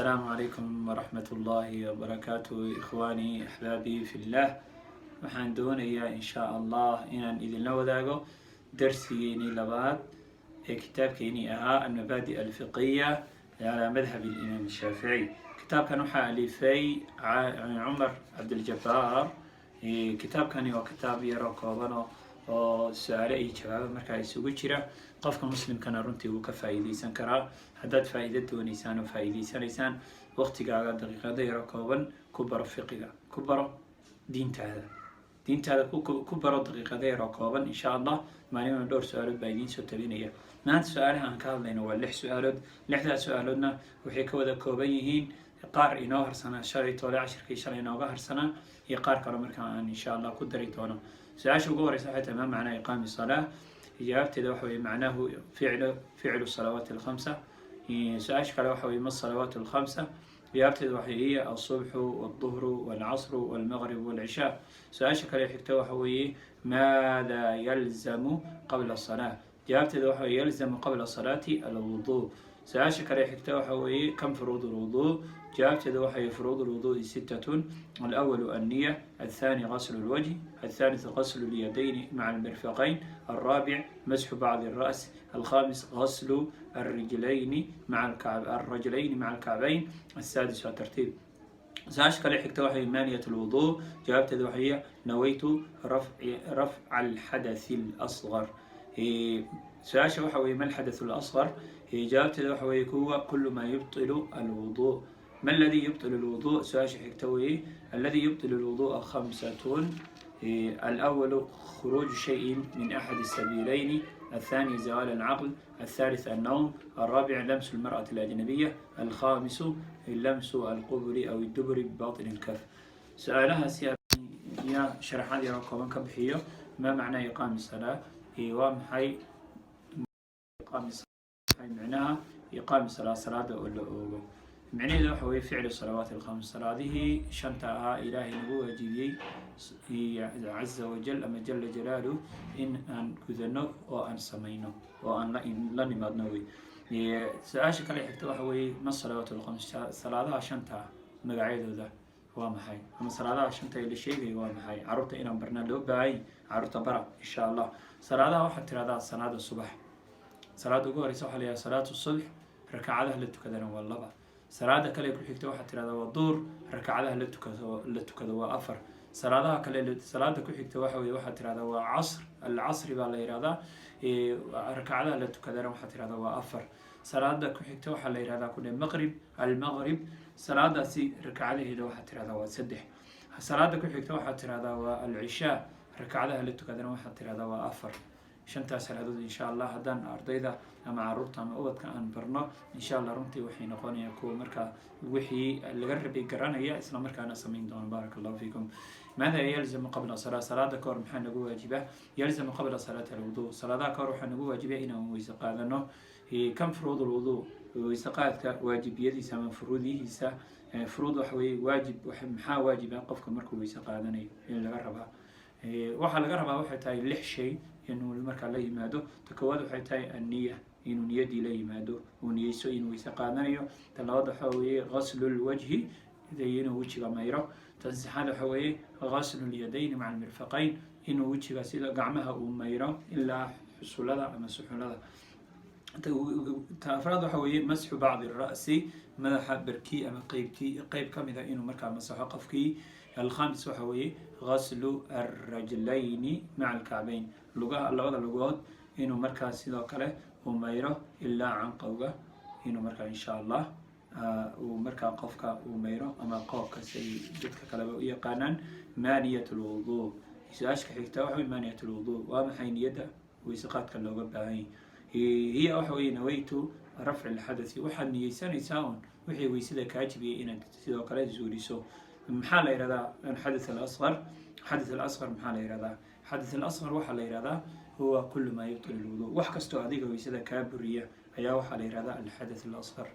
السلام عليكم ورحمة الله وبركاته، إخواني أحبابي في الله. Waxaan doonayaa in sha Allah inaan idinla wadaago darsigeenii labaad ee kitaabkeenii ahaa المبادئ الفقهية على مذهب الإمام الشافعي. Kitaabkan waxaa alifay Cumar Cabdiljabaar. Kitaabkani waa kitaab yaroo koobano oo su-aale iyo jawaabo markaa isugu jira. Qofka muslimkana runtii wuu ka faa'iideysan karaa. Haddaad faa'iido dooneysaan oo faa'iideysanaysaan, waqtigaaga daqiiqado yaro kooban ku baro fiqiga, ku baro diintaada, diintaada ku baro daqiiqado yaroo kooban. Insha Allah maalin dhowr su-aalood baa idiin soo tabinaya. Maanta su-aalaha aan ka hadlayno waa lix su-aalood. Lixdaas su-aaloodna waxay ka wada kooban yihiin qaar inoo harsanaa shalay toole, cashirkii shalay inooga harsanaa, iyo qaar kale markaa aan insha Allah ku dari doono. Su-aasha ugu horeysa waxay tahay: ما معنى إقام الصلاة? Jawaabteeda waxa weye معناه فعل الصلوات الخمسة. Su-aasha kale waxa weye: ما الصلوات الخمسة? Jawaabteeda waxay هي الصبح والظهر والعصر والمغرب والعشاء. Su-aasha kale xigta waxa weeye: ماذا يلزم قبل الصلاة? Jawaabteeda waxa weye يلزم قبل الصلاة الوضوء. Su-aasha kale xigta waxa weeye: كم فروض الوضوء? Jawaabteeda waxay فروض الوضوء ستة: الأول النية، الثاني غسل الوجه، الثالث غسل اليدين مع المرفقين، الرابع مسح بعض الرأس، الخامس غسل الرجلين مع الكعبين، السادس الترتيب. Su-aasha kale xigta waxay ما نية الوضوء? Jawaabteeda waxay نويت رفع الحدث الأصغر. Su-aasha waxa weye: ما الحدث الأصغر? Jawaabteeda waxa weye هو كل ما يبطل الوضوء. ما الذي يبطل الوضوء? Su-aasha xigta weye: الذي يبطل الوضوء خمسة: الأول خروج شيء من أحد السبيلين، الثاني زوال العقل، الثالث النوم، الرابع لمس المرأة الأجنبية، الخامس لمس القبل أو الدبر بباطن الكف. Su-aalahaasi ya sharaxaad yaroo kooban ka bixiyo. ما معنى إقام الصلاة? Waa maxay micnaha إقام الصلاة? Salaada oo la oogo micnaheedu waxa weye فعل الصلوات الخمس, salaadihii shanta ahaa Ilaahay nagu waajibiyey عز وجل ama جل جلاله in aan gudano oo aan samayno oo aan la nimaadno wey. Su-aasha kale xigta waxa weeye: ما الصلوات الخمس? Salaadaha shanta ah magacyadooda waa maxay, ama salaadaha shanta ee la sheegayo waa maxay? Carruurta inaan barnaa loo baahany. Carruurta bara insha Allah. Salaadaha waxaad tirahdaa salaada subax, salaada ugu horeysa waxaa la yidhaha صلاة الصبح, rakacadaha la tukadana waa laba. Salaada kale ku xigta waxaad tirahdaa waa duur, rakacadaha la tukado waa afar. Salaadaha kale, salaada ku xigta waxa weye waxaad tirahdaa waa casr, alcasri baa la yihahdaa, rakacadaha la tukadana waxaad tirahdaa waa afar. Salaada ku xigta waxaa la yihahdaa kudhe maqrib, المغرب, salaadaasi rakacadaheeda waxaad tirahdaa waa saddex. Salaada ku xigta waxaad tirahdaa waa العشاء, rakacadaha la tukadana waxaad tirahdaa waa afar. Shantaas salaadood insha Allah haddaan ardayda ama caruurta ama ubadka aan barno, insha Allah runtii waxay noqonayaan kuwa markaa wixii laga rabay garanaya, isla markaana samayn doono. بارك الله فيكم. ماذا يلزم قبل الصلاة? Salaada kahor maxaa nagu waajiba? يلزم قبل الصلاة الوضوء. Salaadaha kahor waxaa nagu waajiba inaan weyse qaadano. كم فروض الوضوء? Weyse qaadka waajibiyadiisa ama furuudihiisa, furuud waxa weye waajib. Maxaa waajiba qofka markuu weyse qaadanayo in laga rabaa? Waxaa laga rabaa waxay tahay lix shay inuu markaa la yimaado. Ta koowaad waxay tahay النية, inuu niyaddii la yimaado, uu niyeyso inuu weyse qaadanayo. Ta labaad waxa weeye غسل الوجه, inuu wejiga mayro. Ta saddexaad waxa weeye غسل اليدين مع المرفقين, inuu wejiga sida gacmaha uu mayro ilaa xusulada ama suxulada. Ta afraad waxa weeye مسح بعض الرأس, madaxa barkii ama qeybkii, qeyb ka mida inuu markaa masaxo qofkii. الخامس waxa weeye غسل الرجلين مع الكعبين, lugaha, labada lugood inuu markaa sidoo kale uu mayro ilaa canqowga, inuu markaa insha Allah uu markaa qofka uu mayro, ama qoobka si ay dadka kaleba u yaqaanaan. ما نية الوضوء? Su-aashka xigta waxa wey: ما نية الوضوء? Waa maxay niyadda weyseqaadka looga baahan yahy? هي waxa weye نويت رفع الحدث. Waxaad niyeysanaysaa un wixii weysada kaa jibiyay inaad sidoo kale zuuliso. Maxaa la yihahdaa الحدث الأصغر? حدث الأصغر maxaa la yihahdaa? حدث الأصغر waxaa la yihahdaa هو كل ما يبطل الوضوء. Wax kastoo adiga weysada kaa buriya ayaa waxaa la yihahdaa الحدث الأصغر.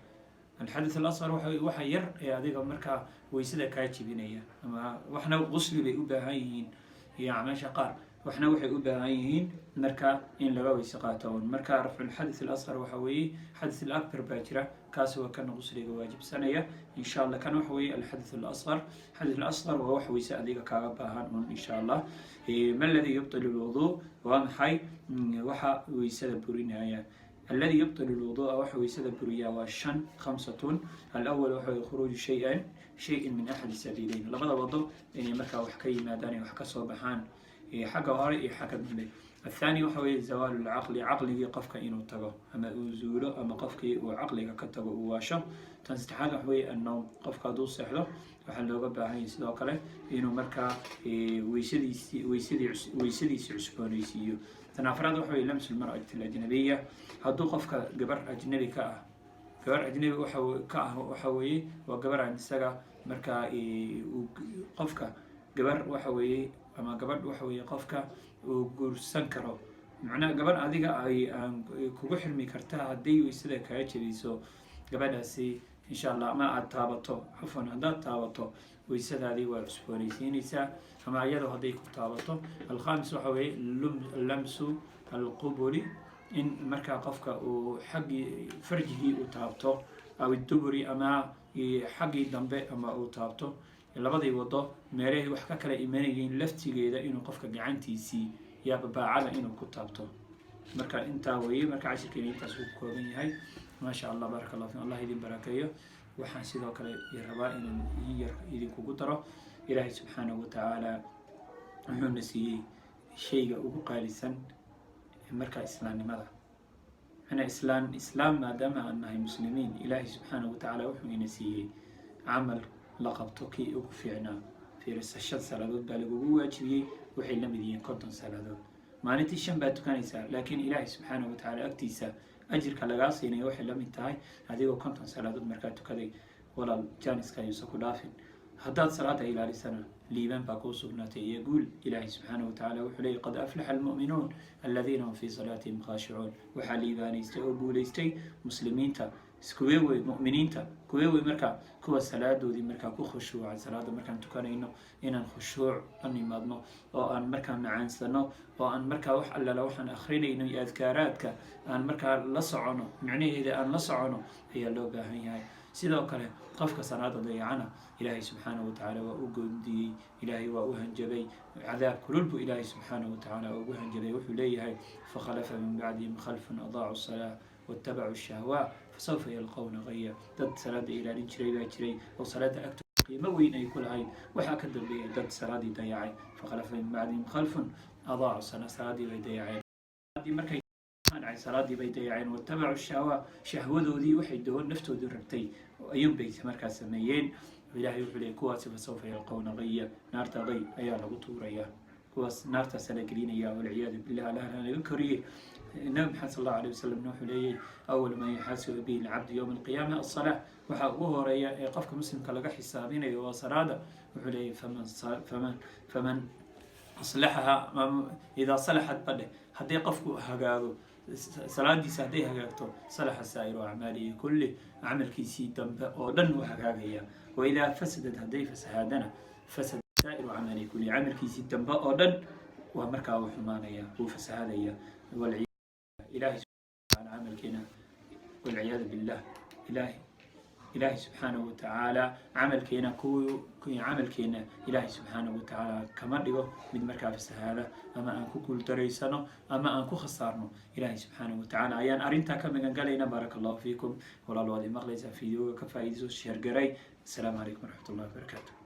الحدث الأصغر waxa yar ee adiga markaa weysada kaa jibinaya, ama waxna qusli bay u baahan yihiin iyo acmaasha qaar, waxna waxay u baahan yihiin marka in laga weyse qaato un. Marka رفع الحدث الأصغر waxa weeye, حدث الأكبر baa jira. Kaasi waa kana qusliga waajibsanaya, insha Allah. Kan waxa weeye الحدث الأصغر. حدث الأصغر waa wax weyse adiga kaaga baahan un, insha Allah. ما الذي يبطل الوضوء? Waa maxay waxa weysada burinaya? الذي يبطل الوضوء, waxa weysada buriyaa waa shan, خمسة. الأول waxa weye خروج شيء من أحد السبيلين, labada wado inay markaa wax ka yimaadaan ay wax ka soo baxaan, xagga hore iyo xagga dambe. الثاني waxa weye زوال العقل, caqligii qofka inuu tago ama uu zuulo ama qofkii uu caqliga ka tago, uu waasho. Tan saddexaad waxa weye النوم, qofka hadduu seexdo waxaa looga baahan yahay sidoo kale inuu markaa weysadiisi weysadii weysadiisi cusboonaysiiyo. Tan afraad waxa weye لمس المرأة الأجنبية, hadduu qofka gabar ajnabi ka ah, gabar ajnabi waxa ka ah, waxa weeye waa gabar aan isaga markaa qofka gabar waxa weeye ama gabadh waxa weeye qofka uu guursan karo, macnaha gabar adiga ay aan kugu xirmi karta, haddii weysada kaga jebiso gabadhaasi, insha Allah, ama aada taabato, cafwan, haddaad taabato weysadaadii waa cusboonaysiinaysaa, ama iyadoo hadday ku taabato. الخامس waxa weeye لمس القبل, in markaa qofka uu xaggii farjigii uu taabto, أو الدبر, ama xaggii dambe ama uu taabto, labadii wado meelahii wax ka kala imanayeen laftigeeda inuu qofka gacantiisii yaa babaacada inuu ku taabto. Marka intaa weeye. Marka cashirkeena intaas uu kooban yahay. Maasha Allah, بارك الله فيكم, Allah idin barakeeyo. Waxaan sidoo kale rabaa inaan in yar idinkugu daro. Ilaahay subxaanahu watacaala wuxuuna siiyey shayga ugu qaalisan, markaa islaamnimada. Macnaa islaam maadaama aan nahay muslimiin, Ilaahay subxaanahu watacaala wuxuu ina siiyey camal la qabto kii ugu fiicnaa. Fiirisa, shan salaadood baa lagugu waajibiyey, waxay la mid yihiin 50 salaadood. Maalintii shan baad tukanaysaa, laakiin Ilaahay subxaanahu watacaala agtiisa ajirka lagaa siinayo waxay la mid tahay adigoo 50 salaadood markaa tukaday. Walaal, jaaniska ayuusan ku dhaafin. Haddaad salaada ilaalisana, liibaan baa kuu sugnaatay iyo guul. Ilaahay subxaanahu watacaala wuxuu leeyay: قد أفلح المؤمنون الذين هم في صلاتهم خاشعون. Waxaa liibaanaystay oo guulaystay muslimiinta. Kuwee wey mu'miniinta? Kuwee wey markaa? Kuwa salaadoodii markaa ku khushuucan. Salaada markaan tukanayno inaan khushuuc la nimaadno oo aan markaa macaansano oo aan markaa wax allala waxaan akrinayno iyo adkaaraadka aan markaa la socono, micnaheeda aan la socono ayaa loo baahan yahay. Sidoo kale qofka salaada dayacana, Ilaahay subxaanahu watacaala waa u goondiyey, Ilaahay waa u hanjabay, cadaab kulul buu Ilaahay subxaanahu watacaala ugu hanjabay. Wuxuu leeyahay: فخلف من بعدهم خلف أضاعوا الصلاة واتبعوا الشهوات فسوف يلقون غيا. Dad salaada ilaalin jiray baa jiray oo salaada agtooda qiimo weyn ay ku lahayd. Waxaa ka dambeeyay dad salaadii dayacay. فخلف من بعدهم خلف أضاعوا الصلاة, salaadii bay dayaceen. Markay dhacay salaadii bay dayaceen. واتبعوا الشهوات, shahwadoodii waxay doon naftoodu rabtay ayuun bay markaa sameeyeen. Ilahay wuxuu leeyay kuwaasi: فسوف يلقون غيا, naarta gay ayaa lagu tuurayaa, kuwaas naartaasaa la gelinaya, والعياذ بالله, Allahna naga koriyey. Nabi Maxamed صلى الله عليه وسلم wuxuu leeyay: أول ما يحاسب به العبد يوم القيامة الصلاة. Waxaa ugu horeeya ee qofka muslimka laga xisaabinayo waa salaada. Wuxuu leeyay: فمن أصلحها, إذا صلحت badhe, haddii qofku hagaago salaadiisa, hadday hagaagto, صلح سائر أعماله كله, camalkiisii dambe oo dhan uu hagaagaya. وإذا فسدت, hadday fasahaadana, فسد سائر أعماله كله, camalkiisii dambe oo dhan waa markaa uu xumaanaya, wuu fasahadaya. Ilahay camalkeena, والعياذ بالله, Ilaahay subxaanahu watacaala camalkeena kuwii camalkeena Ilaahay subxaanahu watacaala kama dhigo mid markaa fasahaada ama aan ku guuldaraysano ama aan ku khasaarno. Ilaahay subxaanahu watacaala ayaan arrintaa ka magan galayna. بارك الله فيكم. Walaal, waad imaqlaysaa, videoga ka faa'iidayso, share garay. Asalaamu calaykum waraxmat ullahi wabarakaatu.